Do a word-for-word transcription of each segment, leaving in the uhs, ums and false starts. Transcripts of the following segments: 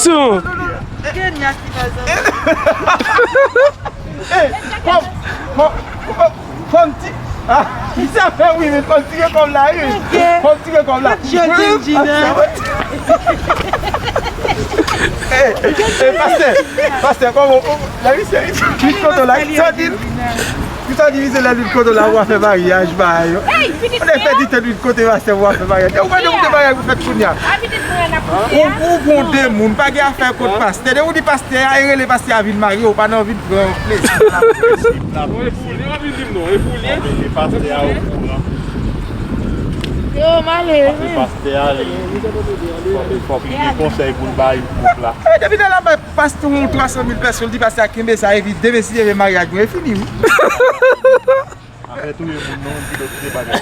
Sou. Kenya ki pa zanmi. Fò m, fò m, fò m ti, ah, sa fè wi, men fò m tire kòb la, wi. Fò m tire kòb la. Jodi, Gina. Eh, eh, pastè, pastè, kòman, la, wi, se, wi, kote la, sa di. Pou sa divize lè lwil kote la pou fè maryaj ba yo. Ou te fè di tèt lwil kote pastè pou fè maryaj. Ou pa de moun te maryaj pou fèt kounye a. Ou ou gon de moun, pa gen afè kont pastè. De ou di pastè a, e rele pastè a vin marye, ou pa nan vin pran plezi. Non, e pou li, anvi di m non, e pou li. Mete pastè a okouran. Yo, m ale. Paske pastè a, li, fòk, fòk li gen konsèy pou l bay gwoup la. Eh, depi lè l ap bay pastè yon twa san mil pèso, l di pastè a kenbe sa, epi demen si Dye vle maryaj mwen, e fini, wi. Afè touye moun non, di lòt se bagay.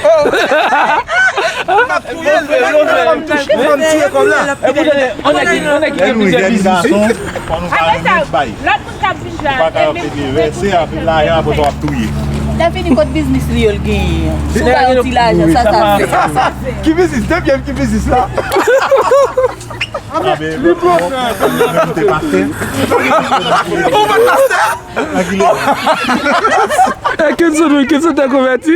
M ap touye l, m ap touye l, m ap touye l, m ap tire kòb la. Epi tande, on nèg ki, on nèg ki gen plizyè biznis wi. Fò nou pa renmen bay. Lòt moun k ap vin jwe avè m. Ou pa ka fè vèse avèk lajan apre sa w ap touye. Lè fini kot biznis li yo l genyen an. Si w ba yo ti lajan, sa, sa fè. Ki biznis? Depi ki biznis la? Li blofè. Ou pa pastè? E Kenson, wi, Kenson te konvèti.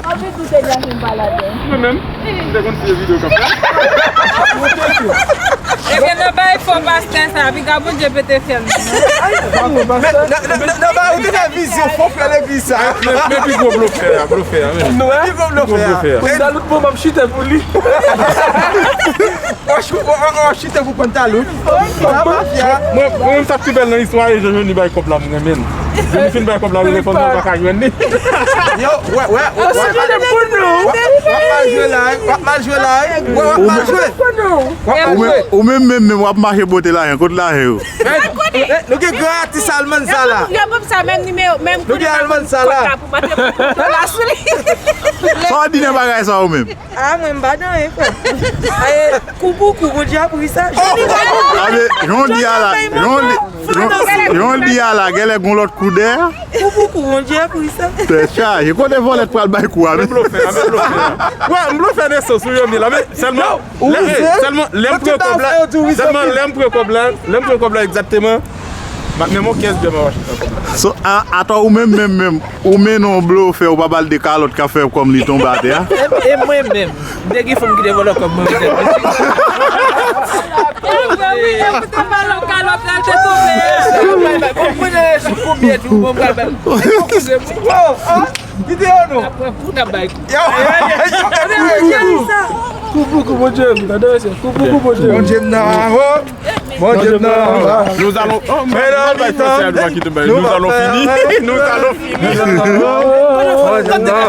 Anpil tout te dja fin pa ladan. Mwen menm, m te konn ti videyo k ap fè. Ebyen, nan bay fò pastè sa, piga Bondye pete fyèl li. Nan, nan, nan, nan bay ou te fè vizyon fò frè legliz sa. Men, men pi gwo blofè a, blofè a, men. Pi gwo blofè a. Pantalon bon, m ap chite pou li. Ou ch-, ou, ou, ou chite pou pantalon. Sa mafya. Mwen, mwen menm sa k pi bèl nan istwa e Jean Johnny bay kòb la, m renmen l. Lè li fin bay kòb la, li rele fanmi an pa ka jwenn li. Yo, wè, wè, wè, w ap mal jwe la, w ap mal jwe la, wè, w ap mal jwe. W ap mal jwe. Ou menm, ou menm, menm, menm, w ap mache pote lajan, kot lajan yo? Nou gen gran atis Alman sa la. Yo, bon, sa menm nimewo, menm kote pa pou mwen kòb la pou mete pou dola sou li. Sa w di nan bagay sa ou menm? Ah, mwen m pa nan anyen, frè. Aye, kou pou kou, Bondye a pri sa. Abe, jan w di a la, jan w di, jan, jan w di a la, genlè gon lòt kou dèyè. Kou pou kou, Bondye a pri sa. Tèt chaje, kote vòlè t pral bay kou a, men? Blofè, men blofè. Wè, m blofè nan sans ou yo, men la, men sèlman, lè, sèlman, lè m pran kòb la, sèlman, lè m pran kòb la, lè m pran kòb la, egzakteman, m ap menm yon kès byen m ap achte nan kòb la. So, a, atò ou menm, menm, menm, ou mennen yon blofè, ou pa ba l de kalòt k ap fè kòm li tonbe atè a? E, e mwen menm, m te gen fanm ki te vòlò kòb mwen, mwen te vòlò kalòt la, l te tonbe. Mwen pran nan sou konbyen jou, mwen pral bay. Kite yo non. Apre pou n ap bay. Yo. Kou pou kou, Bondye m, tande mesye, kou pou kou, Bondye m. Bondye m nan, oh. Bondye m nan. Nous allons, oh, mwen pral bay fransè a, nou pa kite bay. Nous allons finir. Nous allons finir. Bondye m nan.